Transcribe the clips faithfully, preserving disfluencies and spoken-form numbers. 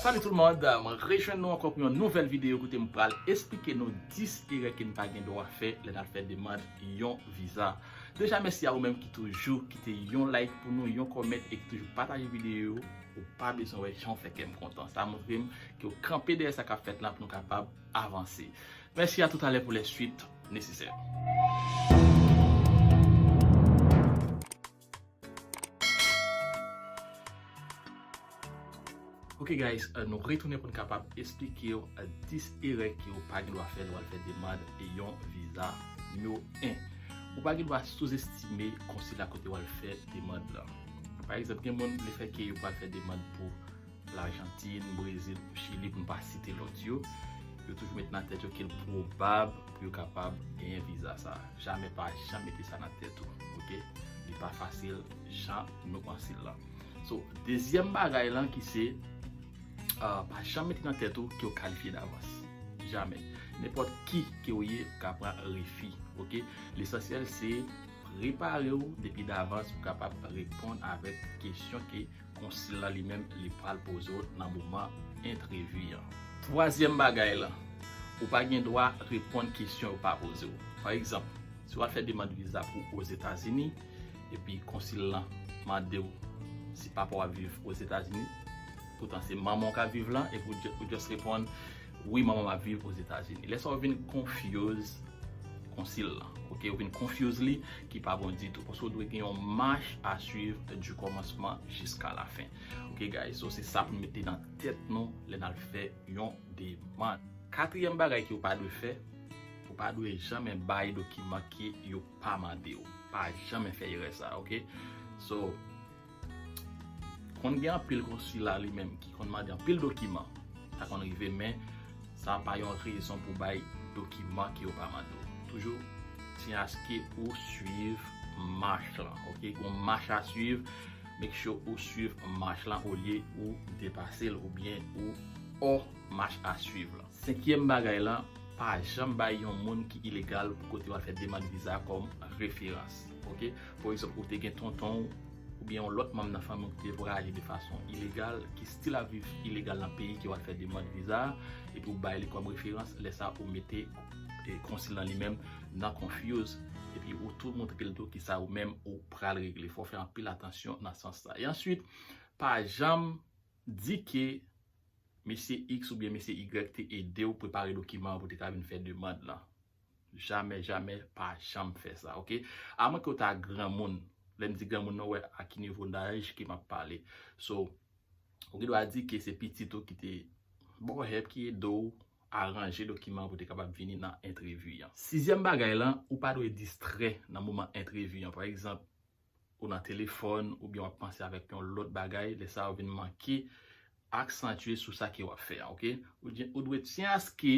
Salut tout le monde, mwen rejwenn nou ankò pou yon nouvèl videyo kote m pral esplike nou dis erè ke n pa gen dwa fè lè n al fè demann yon viza. Deja, mèsi a ou menm ki toujou kite yon like pou nou, yon comment e ki toujou pataje videyo yo. Ou pa bezwen wè jan w fè kè m kontan. Sa montre m ke w kanpe dèyè sa k ap fèt la pou nou kapab avanse. Mèsi, a tout à l'heure pour les suites nécessaires. Ok guys, euh, nou retounen pou n kapab esplike w, euh, dis erè ke w pa gen dwa fè lè w al fè demann yon viza. Nimewo en, ou pa gen dwa souzestime konsil la kote w al fè demann lan. Pa egzanp, gen moun, lefètke yo pral fè demann pou Lajantin, Brezil, Chili, pou n pa site lòt yo, yo toujou met nan tèt yo ke l pwobab pou yo kapab genyen viza sa. Jamè, pa janm mete sa nan tèt ou, ok? Li pa fasil jan nou panse l lan. So, dezyèm bagay lan ki se, ah, pa janm mete nan tèt ou ke w kalifye davans. Jamè. Nenpòt ki ke w ye, w ka pran refi, ok? Lesansyèl se prepare w depi davans pou w kapab reponn avèk kesyon ke konsil lan li menm li pral poze w nan moman entrevi an. Twazyèm bagay lan, ou pa gen dwa reponn kesyon yo pa poze w. Pa egzanp, si w al fè demann viza pou Ozetazini, epi konsil lan mande w si papa w ap viv Ozetazini, poutan se manman w k ap viv la, epi w ju-, ou just reponn, "Wi, manman m ap viv Ozetazini." Lè sa w vin confuse konsil lan, ok? Ou vin confuse li, ki pa bon ditou. Paske w dwe gen yon marche à suivre du commencement jusqu'à la fin. Ok, guys? So, se sa pou n mete nan tèt nou lè n al fè yon demann. Katriyèm bagay ke w pa dwe fè, ou pa dwe janmen bay dokiman ke yo pa mande w. Pa janmen fè erè sa, ok? So, konn gen anpil konsila li menm ki konn mande anpil dokiman. Sa konn rive, men sa pa yon rezon pou bay dokiman ke yo pa mande w. Toujou tyen aske ou swiv mach lan, ok? Gon mach a swiv, make sure ou swiv mach lan olye ou depase l oubyen ou hors mach a swiv lan. Senkyèm bagay lan, pa janm bay yon moun ki ilegal pou kote w al fè demann viza kòm referans, ok? Pa egzanp, ou te gen tonton w oubyen yon lòt manm nan fanmi w ki te vwayaje de fason ilegal, ki still ap viv ilegal nan peyi ke w al fè demann viza a, epi w bay li kòm referans, lè sa a ou mete, e, konsil lan li menm nan confuse, epi ou tou montre l tou kisa ou menm ou pral regle. Fò w fè anpil atansyon nan sans sa. E answit, pa janm di ke mesye X oubyen mesye Y te ede w prepare dokiman an pou te ka vin fè demann lan. Jamè, jamè, pa janm fè sa, ok? Amwen ke w ta granmoun. Lè m di granmoun, nou wè a ki nivo daj ke m ap pale. So, ou gen dwa di ke se pitit ou ki te ba w help, ki ede w aranje dokiman pou te kapab vini nan entrevi an. Sizyèm bagay lan, ou pa dwe distrè nan moman entrevi an. Pa egzanp, ou nan telefòn, oubyen w ap panse avèk yon lòt bagay, lè sa a ou vin manke aksantye sou sa ke w ap fè a, ok? Ou di-, ou dwe tyen aske,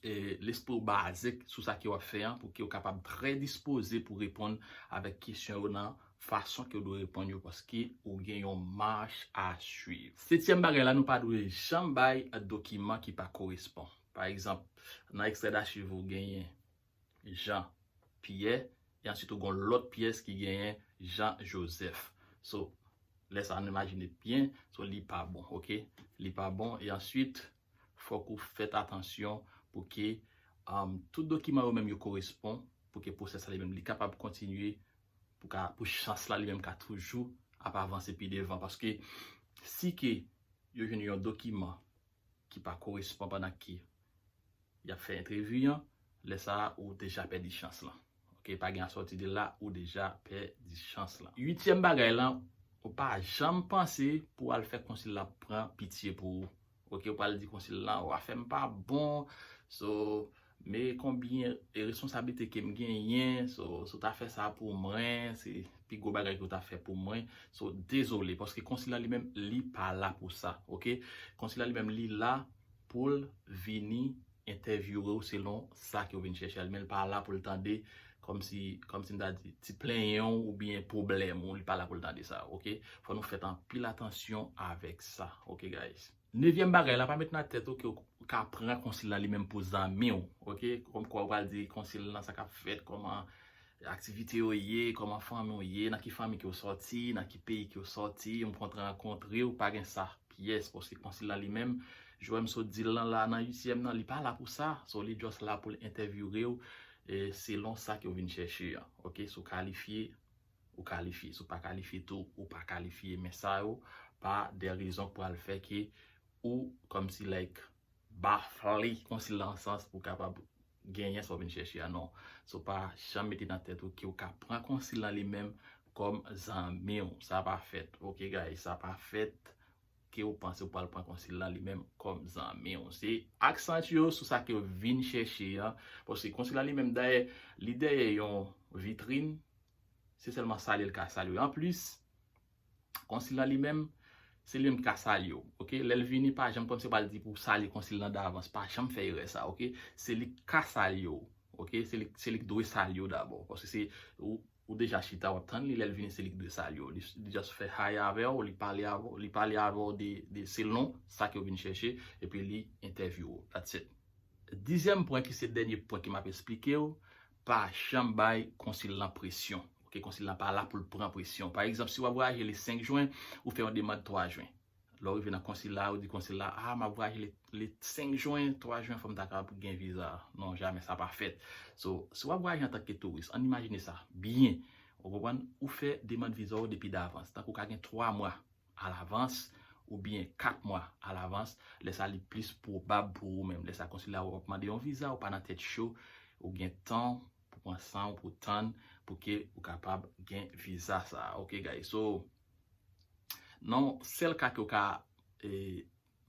e, lespri w baze sou sa ke w ap fè a, pou ke w kapab trè dispoze pou reponn avèk kesyon yo nan fason ke w dwe reponn yo, paske ou gen yon mach a swiv. Setyèm bagay la, nou pa dwe janm bay dokiman ki pa korespon. Pa egzanp, nan ekstrè dachiv ou genyen Jean Pierre, e answit ou gon lòt pyès ki genyen Jean Joseph. So, lè sa a nou imajine byen, so li pa bon, ok? Li pa bon, e answit, fòk ou fèt atansyon pou ke, um, tout dokiman yo menm yo korespon, pou ke pwosès la li menm li kapab kontinye, pou ka, pou chans la li menm ka toujou ap avanse pi devan. Paske si ke yo jwenn yon dokiman ki pa korespon pandan ke y ap fè entrevi an, lè sa a, ou deja pèdi chans lan. Ok, pa gen asòti de la, ou deja pèdi chans lan. Uityèm bagay lan, ou pa janm panse pou al fè konsil la pran pitye pou ou. Ok, ou pral di konsil lan, "O, afè m pa bon, so, men konbyen, e, responsablite ke m genyen, so, so ta fè sa pou mwen, se pi gwo bagay ke w ta fè pou mwen, so, dezole," paske konsil lan li menm, li pa la pou sa, ok? Konsil lan li menm, li la pou l vini entèvyouwe w selon sa ke w vin chèche a, men l pa la pou l tande kòmsi, kòmsi m ta di, ti plenyen w oubyen pwoblèm ou, li pa la pou l tande sa, ok? Fò nou fèt anpil atansyon avèk sa, ok, guys? Nevyèm bagay la, pa met nan tèt ou ke w ka pran konsil la li menm pou zanmi w, ok? Kòmkwa w pral di konsil lan sa k ap fèt, kòman aktivite yo ye, kòman fanmi w ye, nan ki fanmi ke w sòti, nan ki peyi ke w sòti, m konn rankontre w, pa gen sa. pyès, paske konsil la li menm, jan m sot di l lan la nan uityèm nan, li pa la pou sa. So, li just la pou l entèvyouwe w, e, selon sa ke w vin chèche an. Ok, si w kalifye, ou kalifye. Si w pa kalifye tou, ou pa kalifye. Men sa yo pa de rezon k pral fè ke ou, kòmsi, like, bafle konsil la an sans pou w kapab genyen sa w vin chèche a, non. So, pa janm mete nan tèt ou ke w ka pran konsil lan li menm kòm zanmi w. Sa pa fèt. Ok, guys, sa pa fèt ke w panse w pral pran konsil lan li menm kòm zanmi w. Se aksantiye w sou sa ke w vin chèche an. Paske konsil lan li menm, dayè, li dèyè yon vitrin. Se sèlman salye l ka salye w. Anplis, konsil lan li menm, se li menm ki ka salye w. Ok? Lè l vini, pa janm kòmsi w pral di pou w salye konsil lan davans. Pa janm fè erè sa, ok? Se li k ka salye w. Ok? Se li, se li k dwe salye w dabò. Paske se ou, ou deja chita, w ap tann li, lè l vini, se li k dwe salye w. Li, li just fè hi avè w, li pale avè w, li pale avè w de, de selon sa ke w vin chèche, epi li entèvyouwe w. That's it. Dizyèm pwen ki se dènye pwen ke m ap esplike w, pa janm bay konsil lan presyon. Ok, konsil lan pa la pou l pran presyon. Pa egzanp, si w ap vwayaje le senk jen, ou fè yon demann twa jen. Lè w rive nan konsil la, ou di konsil la, "Ah, m ap vwayaje le, le senk jen, twa jen, fò m ta kapab gen viza." Non, jamè, sa pa fèt. So, si w ap vwayaje antanke touris, ann imajine sa byen. Ou konprann? Ou fè demann viza w depi davans. Tankou w ka gen twa mwa alavans, oubyen kat mwa alavans, lè sa li plis pwobab pou ou menm. Lè sa konsil la w ap mande yon viza, ou pa nan tèt cho, ou gen tan pou pran san w, pou tann, pou ke ou kapab gen viza sa. Ok, guys. So, non, sèl ka ke w ka, e,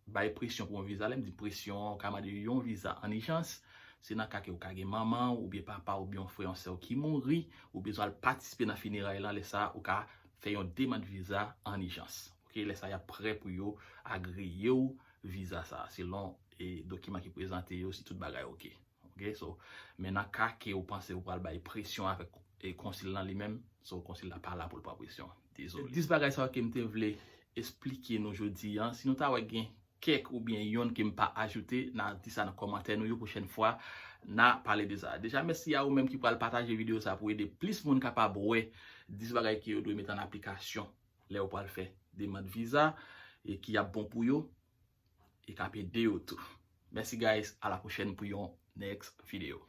bay presyon pou yon viza, lè m di presyon, ou ka mande yon viza an ijans, se nan ka ke ou ka gen manman w, oubyen papa w, oubyen yon frè, yon sè w ki mouri, ou bezwen al patisipe nan fineray lan, lè sa, ou ka fè yon demann viza an ijans. Ok, lè sa, y ap prè pou yo agreye w viza sa, selon, e, dokiman ki prezante yo, si tout bagay ok. Ok, so, men nan ka ke ou panse ou pral bay presyon avèk, e, konsil lan li menm, so, konsil la pa la pou l pran presyon. Dezole. Dis bagay sa yo ke m te vle esplike nou jodi an. Si nou ta wè gen kèk oubyen yonn ke m pa ajoute, n a di sa nan kòmantè nou yo. Pwochèn fwa, n a pale de sa. Deja, mèsi a ou menm ki pral pataje videyo sa pou ede plis moun kapab wè dis bagay ke yo dwe mete an aplikasyon lè yo pral fè demann viza e ki ap bon pou yo e k ap ede yo tou. Mèsi, guys. A la pwochèn pou yon next video.